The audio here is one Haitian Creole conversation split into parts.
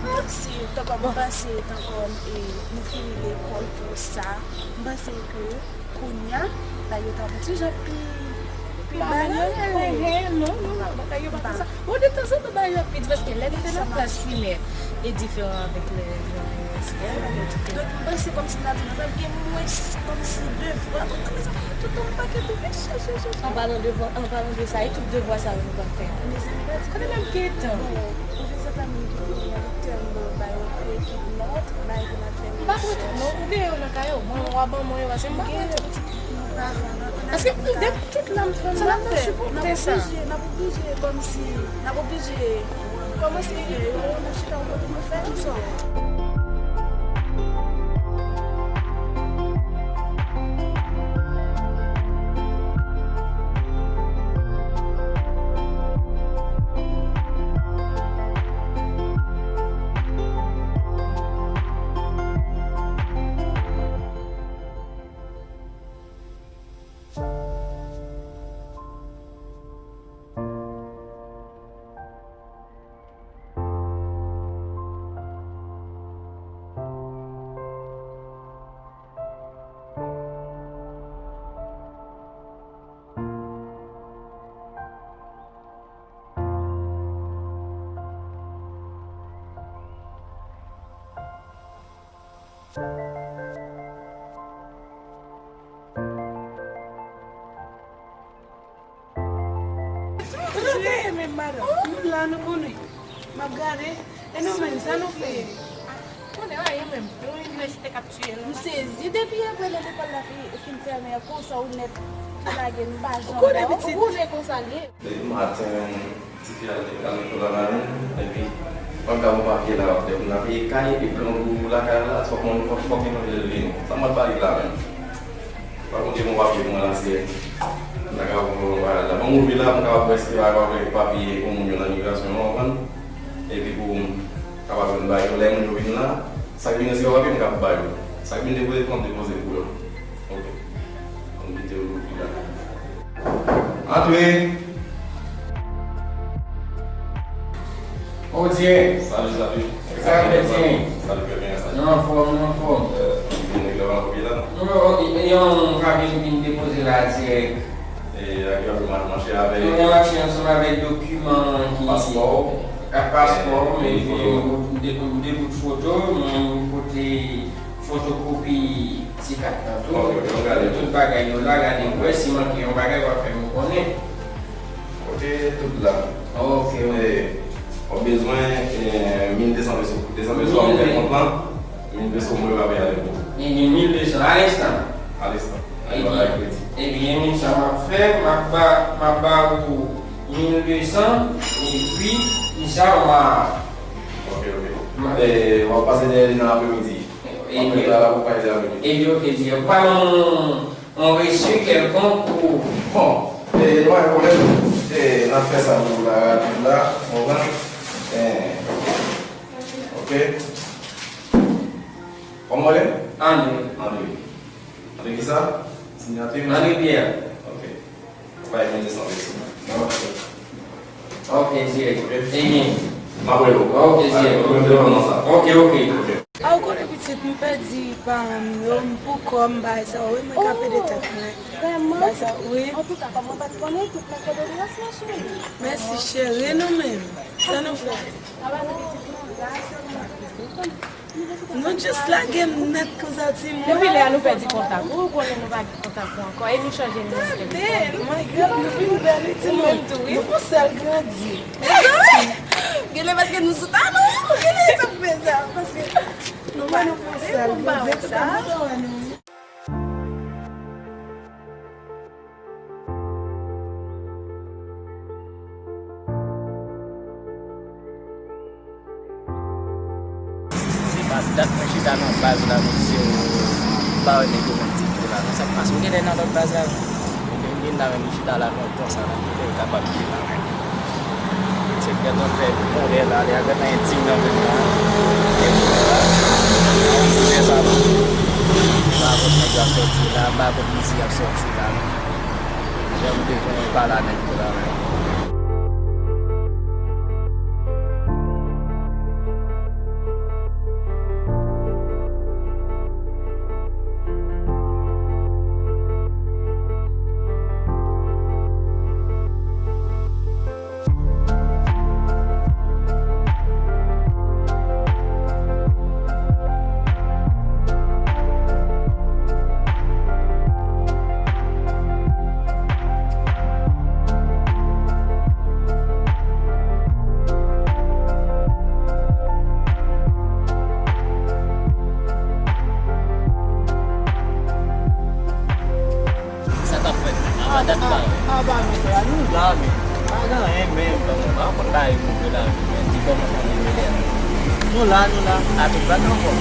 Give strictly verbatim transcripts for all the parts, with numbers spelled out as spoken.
Tankou si, tankou m panse, tankou, e, nou fini lekòl pou sa, m panse ke kounye a, bagay yo ta yon ti jan pi, pi bagay, wi. Non, non, non, bagay yo pa konsa. Bon, de tanzantan, bagay yo ap pi di, paske lè nou te nan klas primè, e diferan avèk lè, lè, lè, lè, donk, m panse kòmsi n ap gen mwens, kòmsi devwa, tout yon pakèt bagay, chèche, chèche. An palan de, an palan de sa, e tout devwa sa yo nou pa fè. Mezanmi, pa di. Kote menm ki tan? Bon, pwofesè Fanm li li tèlman ba yo ekip nòt, bay pou n ap fè rechèch. M pa pran tout non, ou gen yo nan kay ou. Mwen, w a ban mwen yo, paske m pa pran tout. Paske m gen tout lame fanm nan, m sipòte sa. N ap oblije, n ap oblije, kòmsi, n ap oblije kòmanse fè yo, nou chita yon kote nou fè yon sòt. Kote w te ye menm, madanm? Nou la, nou konnen. M ap gade. E nou menm, sa nou fè? Konnen anyen menm. Yon inivèsite k ap tiye nou. M sezi depi apre lè lekòl la fi-, fin fèmen an, konsa ou nèt ki lage n pa janm wè w. Ou konnen konsa l ye. Depi maten, tifi al, al lekòl la maten, epi w ap gade yon papye la, depi n ap peye kay, epi grangou lakay la, fòk mwen, fòk, fòk mwen vin. Sa m ap pale la menm? Pa konte yon papye pou mwen la, se m ta ka voye yon bagay la. Ban m ouvri la, m kapab wè si se pa avèk papye pou moun yo nan migrasyon an, w konprann? Epi pou m kapab vin ba yo, lè moun yo vin la, sa k vin nan se yon papye m kapab ba yo. Sa k vin depoze pou mwen, m depoze pou yo. Ok. Ban m kite yo louvri la. Antre! Odyen! Salut, salut. Sa k fèt, Jimmy? Salut, trè byen, salut. Nou anfòm, nou anfòm. Euh, ou vin regle yon papye la, non? Non, non, e, e yon papye m vin depoze la dirèk. E, ak yon mach-, mache avèk? Mwen mache ansanm avèk dokiman ki... Paspò? Ak paspò, e, epi telefòn. Yon bout, de, de bout foto, mwen pote fotokopi ti kat lan tou. Ok, ok, m gade. Tout bagay yo la, gade pou wè si manke yon bagay, w a fè m konnen. Ok, tout la. Ok, ok. E, w ap bezwen, e, mil de san peso. De san peso ap fè kont lan, mil peso mwen va peye avèk ou. Ebyen, mil de san, alenstan. Alenstan. Ebyen, ebyen, sa m ap fè, m ap ba, m ap ba ou mil de san, epi, sa w a... Ok, ok. E, w ap pase dèyè li nan apremidi. Ebyen, la, la, pou pase apremidi. Ebyen, ok, dirèk. Pa yon yon resi kèlkonk pou... Bon, e, nou pa gen pwoblèm. E, n ap fè sa pou la rapid la, w konprann? E, ok. Kòman w rele? André. André. André kisa? Siyati? André Pierre. Ok. Ou pa gen de san peso. Ok. Ok, dirèk. Ok. Ebyen. M ap rele w. Ok, dirèk. Mwen te nan sa. Ok, ok. Ok. A, ou konnen pitit, m pèdi paran m yo, m pou kò m bay sa, wi, mwen k ap ede tèt mwen. Bay sa, wi. Antouka, kòm mwen pa t konnen, tout mwen kondoleyans, ma chérie. Mèsi, cheri, nou menm. Sa nou fè? Nou jis lage m nèt konsa, timoun. Depi lè a nou pèdi kontak. Ou konnen nou pa gen kontak ou ankò. E nou chanje nimewo telefòn. Tande, my God, nou vin bèl, wi, timoun. Ou menm tou, wi. Nou fon sèl grandi. Genlè paske nou sou talon, genlè sa k fè sa. Paske nou pa nou fon sèl grandi, tout moun pa wè nou, wi. Se pa dat mwen chita nan baz la, mesye, m pa wè nèg yo konn di kou la, non. Sa k pase? Ou genlè nan lòt baz la? Ebyen, m vin la, men m chita la lontan sa la, m kapab di la, men. Se gentan fè bon lè la, lè a gentan entim nan menm la. E pou la, a yon ti lè sa la. M pa konn nèg yo ap sòti la, m pa konn mizik ap sòti la, non. Jan m te konnen pa la nèg yo la menm. Pa nou frè, nou la, men. Pa gen anyen, men. Bon, mwen pa konn bagay pou vre la, men di kòman sa te mele a. Nou la, nou la. A tout bagay anfòm.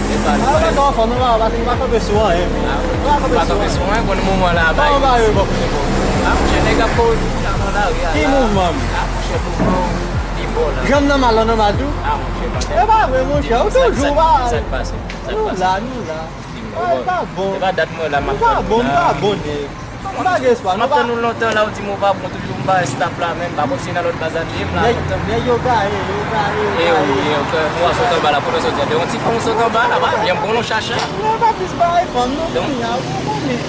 E pa nou. A, bagay anfòm, nou pa, nou pa kanpe sou anyen, men. Nou pa kanpe sou anyen. Konn moman la, bagay. Kòman bagay yo bò kote bò? A, monchè, nèg ap kore pou la nan lari a la. Ki mouvman? A, monchè, mouvman pi bò la. Janm nan mal, nan mal tou? A, monchè, pa tèlman. E pa vre, monchè, ou toujou pa. Sa k pase? Sa k pase? Nou la, nou la. Di m non. Ay, pa bon. Se pa dat mwen la m ap tann ou la. Nou pa bon, nou pa bon, nèg. Nou pa gen espwa, nou pa. M ap tann ou lontan la, ou di m ou pa bon, toujou m pa wè staff la, men m pa konn si nan lòt baz la li ye, m la lontan. Nèg yo gaye, yo gaye, yo gaye. E wi, e wi, mwen sot anba la, kote w sot la? De yon ti fanm ou sot anba la, pa byen bon non chacha. Non, pa plis bagay fanm non, kounye a, ou konnen.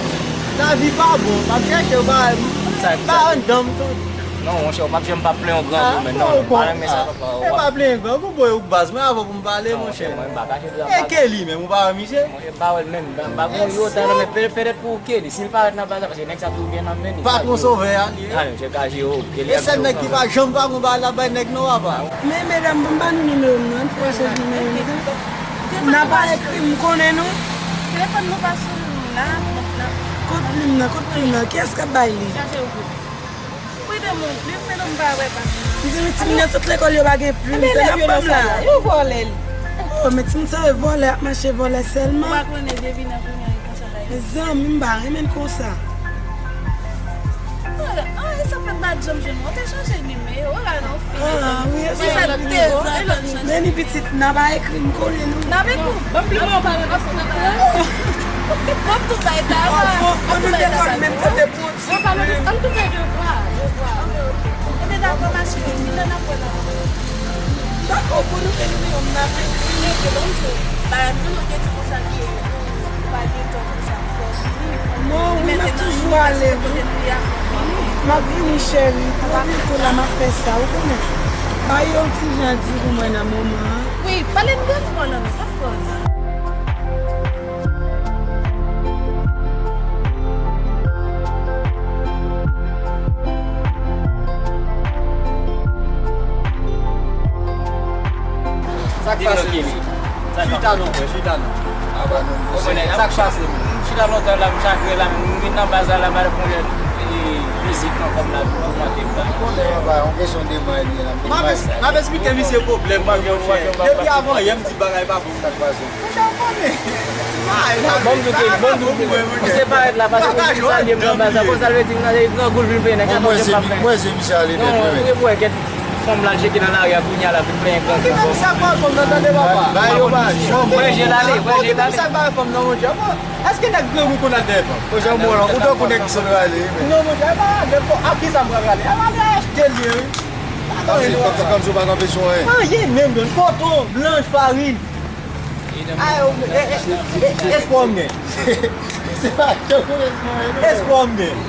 Lavi pa bon, m ap chèche bagay, m pa anndan m tou. Non, monchè, ou p ap janm pa plenn yon grangou, men non, non, m pa renmen sa, papa. E pa plenn grangou, boy, ou k baz mwen avan pou m pale, monchè. Non, monchè, mwen m pa kache. E Kelly menm, ou pa wè misye? Monchè, m pa wè l menm. M pa gon yo ta nan men, pètèt pou Kelly. Si l parèt nan baz la, paske nèg sa toujou byen nan men li. Patwon Sovè a li ye. A, misye kache yo, Kelly. E sèl nèg ki pa janm pa gon bagay la bay nèg non, papa. Men medam, ban m ba nou nimewo m non, n fè chèche nimewo m. N a pa ekri, m konnen nou. Telefòn nou pa sou nou la, la. Kot plim nan, kot plim nan? Kiyès k ap bay li? Chache yo pou li. Prete m yon plim, men non, m pa wè pa. M di wi, timoun yo sot lekòl, yo pa gen plim, se n ap ban m la. Yo vòlè li. Oh, men timoun sa yo vòlè, ap mache vòlè sèlman. Ou pa konnen depi nan kounye a, e konsa la ye. Mezanmi, m pa renmen l konsa. Ah, e sa fè m pa t janm jwenn ou. Ou te chanje nimewo la, non, fi. Ah, wi, e sa. Men ni pitit, n a pa ekri, m konnen nou. N ap ekri. Ban m plim mwen, ou pa wè konsa. Ban m tou bay ta. Bon, bon, nou lekòl menm kote. Bon, pa mwen, an tou fè devwa, devwa. Ebyen, dakò, ma chérie, kilè n ap wè la? Dakò, pou nou fè nimewo m nan. Ebyen, ban m di w, ba, nou, nou gen di konsa ke ou pa gen tan konsa, fò. Non, wi, m ap toujou ale, wi. M ap vini, cheri. M ap vin kou la, m ap fè sa, ou konnen. Ba yo yon ti jan di pou mwen nan moman an. Wi, pale m devwa la, non, pa fòs. Sa k pase? Chita non, frè, chita non. Sa k pase? M chita lontan la, m chagren la, m vin nan baz la, la, madanm mwen, e, mizik nan kòm la, toumante m la. Konnen yon kesyon de mwen li la. M ap es-, m ap esplike misye pwoblèm mwen, monchè. Depi avan yè, m di bagay pa bon. Sa k pase? Monchè, ou konnen. Ti bagay la, bon, m di w ke, bon, m di w ke, misye parèt la, paske pou di sa, li ye m nan baz la, konsa l vle di m nan grangou l vin peye nèg la, monchè, m p ap fè. Mwen, se misye ale nèt, wi, men. Non, wi, wè, kèt fanm la, l cheke nan lari a, kounye a la, vin peye grangou. Sa k pase, fanm nan, tande, papa? Ba yo, ba, janm. Wè je l ale, wè je l ale. Sa k pase, fanm nan, monchè? Èske nèg grangou konn al dèyè fanm? Monchè, mwen, ou tankou nèg ki sot rale, wi, men. Non, monchè, pa rale, a kisa m pral rale? A, rale achte l, wi. Kòmsi, kòmsi, kòmsi w pa kanpe sou anyen. Anyen menm, don. Koton, blanch, farin. Ay, o, e, e, e, espwa m gen. Se pa tankou espwa m gen. Espwa m gen.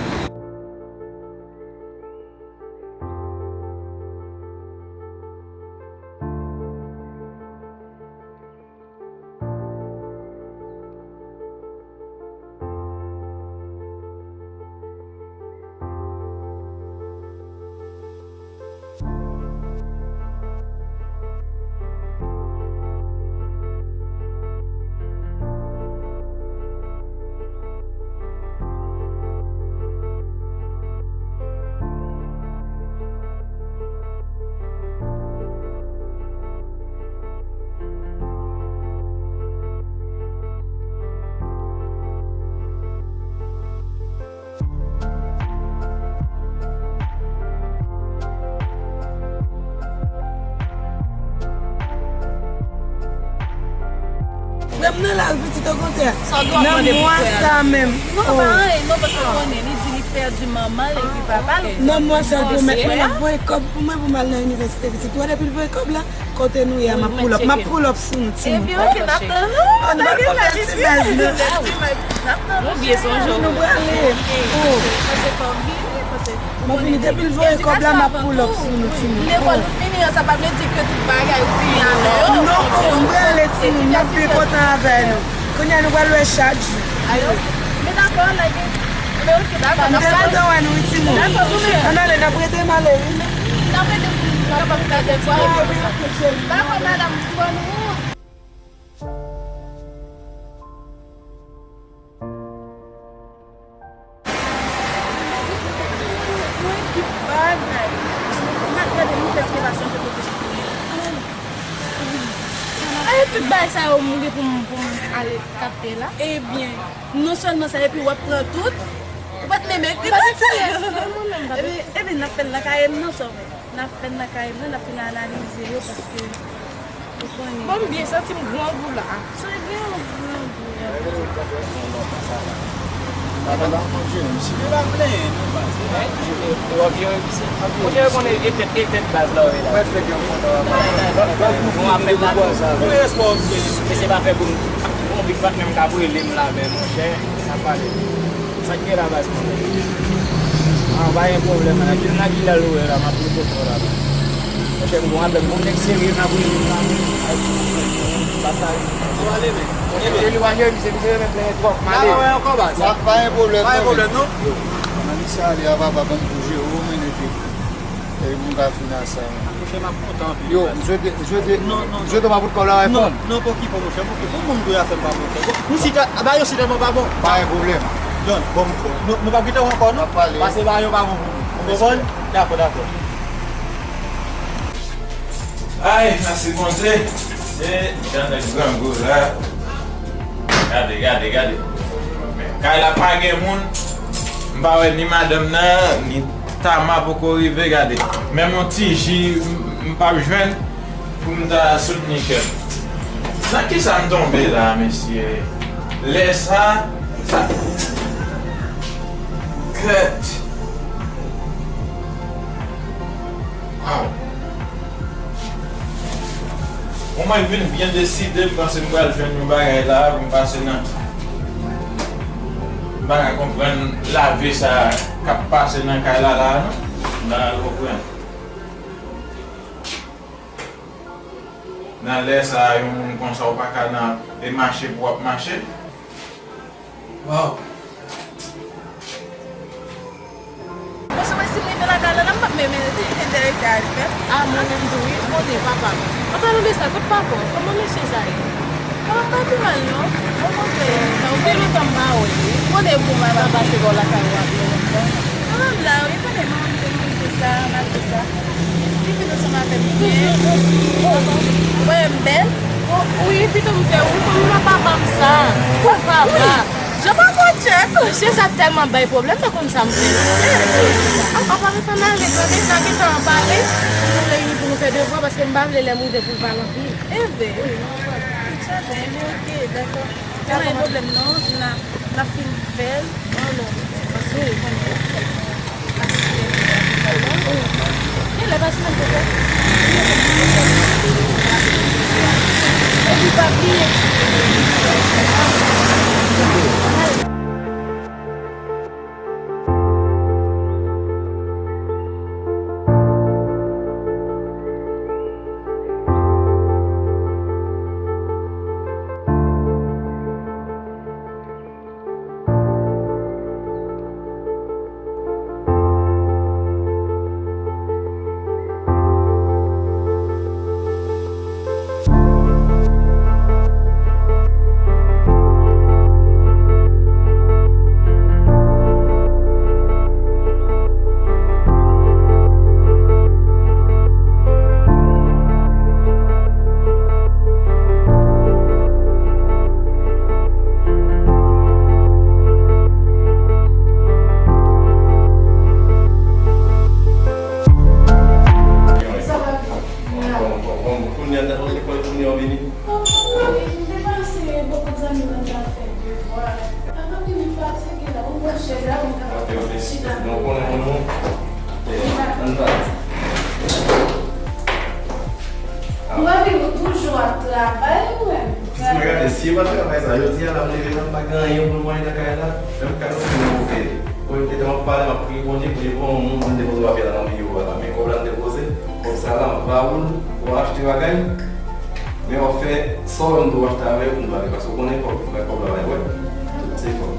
Frè m nan lari pitit, okontrè. Nan mwa sa menm. Non, pa anyen, non, paske w konnen, li di li pèdi manman l epi papa l. Nan mwa sa, l pwomèt mwen l ap voye kòb pou mwen pou m al nan inivèsite pitit. Ou wè depi l voye kòb la, kote nou ye a, m ap pull up. M ap pull up sou nou, timoun. Ebyen, oke, n ap tann ou. N ap tann ti bèz la. N ap tann ou, cheri. Nou prale. Oh. Pase fò vini, pase. M ap vini, depi l voye kòb la, m ap pull up sou nou, timoun. Lekòl ou fini an, sa pa vle di ke tout bagay ou fini avè yo. Non, m prale, timoun, m ap pi kontan avè nou. Kounye a nou pral wè chak jou. Ayo, men dakò, like, men oke, dakò, n ap pale. M te kontan wè nou, wi, timoun. Dakò, nou menm. Ann ale, n ap rete, m ale, wi. N ap rete pou nou kapab fè de fwa. Ah, wi, oke, cheri. Dakò, madanm, m pran nou. Tout bagay sa yo, m gen pou m, pou m al kapte la. Ebyen, non sèlman sa, epi w ap pran tout. Ou pa t menm ekri tout sa. Ebyen, ebyen, n ap fè l nan kay m nan, sa w wè. N ap fè l nan kay m nan, n ap fin analize yo, paske ou konnen. Bon, m byen santi m grangou la. Sa byen, ou grangou la. Monchè, konnen e tèt, e tèt baz la, wi, la. Bon, apèl la. Mesye pa fè pou m. Bon, Big Fat menm k ap rele m la, men, monchè, n ap pale. Sa k gen la, baz mwen? Ah, pa gen pwoblèm, nan ki, nan ki lè l ouvè la, m ap pote w la, baz. Monchè, m gon apèl, gon nèg serye nan boul la. Ay, pa sa. Sa va ale, men. Monchè, se li pa jere, misye, misye renmen plenyen twòp, m ale. Pa, pa, pa, ankò, baz. Pa, pa gen pwoblèm, pa gen pwoblèm, non. Yo, nan misye ale a, papa, ban m pou jere, ou mennen pi. E pou m ka fin a sa. Monchè, m ap kontan anpil. Yo, m swete, m swete, m swete w pa pote kòb la bay fò m. Non, non, pa okipe w, monchè, m okipe w. Bon, moun dwe a fè m pa kontan. Bon, nou si ta, ba yo si tèlman pa bon. Pa gen pwoblèm. Don, bon, nou, nou p ap kite w ankò, non? N ap pale. Pase ba yo pa bon pou nou. Ou konprann? Dakò, dakò. Ay, mèsi Bondye. Se jan nèg grangou la. Gade, gade, gade. Men kay la pa gen moun. M pa wè ni madanm nan, ni Tama poko rive, gade. Menm yon ti ji m, m p ap jwenn pou m ta soutni kè m. Nan kisa m tonbe la, mesye? Lè sa, sa. Kèt. Waw. Bon, mwen vin byen deside, m panse m pral jwenn yon bagay la, pou m pase nan, m pa ka konprann lavi sa k ap pase nan kay la, la, non. M pa ka konprann. Nan lè sa, yon moun konsa, ou pa ka nan, e mache pou w ap mache. Waw. Bon, se mwen si m rive lakay la, la, m p ap menm enterese a li menm. A, mwen menm tou, wi. M konnen, papa m. An palan de sa, kot papa w? Kòman mesye sa ye? Papa m pa pi mal, non. Okontrè, sa ou gen lontan m pa wè li. M konnen pou mal papa se bò lakay ou ap ye lontan. Papa m la, wi, konnen m anvi te manje sa, m al fè sa. Li vin ansanm avè m byen. Ou wè m bèl? Wi, pito m te ou, kòman papa m sa? Papa. Jan pa fò tchèk. Mesye sa tèlman bay pwoblèm, pa konn sa m fè. Apa, apa, pa mete ann ale, tande, n a gentan pale. Nou reyini pou nou fè devwa, paske m pa vle lè m rive pou l pale anpil. Enben, wi, nou pral. Tout sa byen, enben, oke, dakò. Pa gen pwoblèm, non, n a, n a fin fè l. Non, non, paske ou konnen. Sa va byen. Bon, bon, bon, bon, kounye a, nan lekòl kounye a w vini? Papa, wi, m te pase bò kot zanmi mwen, m t ap fè devwa. Papa, m vin fatige la, ou pran chèz la, m ka chita. Ok, ok. Donk, konnen moun nou. Eh, ann pati. Mwen vin ou toujou ap travay, mwen. Ti mwen gade, si yo pa t travay sa, jodi a la, m leve la, m pa gen anyen pou mwen nan kay la, menm kado ki mwen ofri. Bon, yo te m ap pale, m ap priye Bondye pou li bon, moun pou m depoze papye la nan biwo a la. Men kòb la m depoze, kòb sa la, m ap ba ou l, ou achte bagay, men w ap fè sa w vle m tou achte avè yo pou m ba li, paske ou konnen kòb, mwen kòb la bay, wè. Tout se kòb.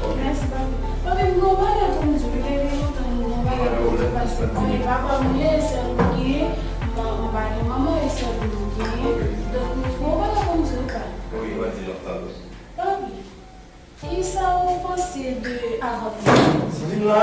Ok. Mèsi, papi. Papi, m gon bagay pou m di w, depi lontan m gon bagay pou m di w, paske ou konnen papa m ye, sèl ou genyen, m, m pa gen manman, e sèl ou genyen. Ok. Donk, m gon bagay pou m di w, pa. Wi, w a di, m ap tande. Papi, kisa ou panse de avòtman? Vin la.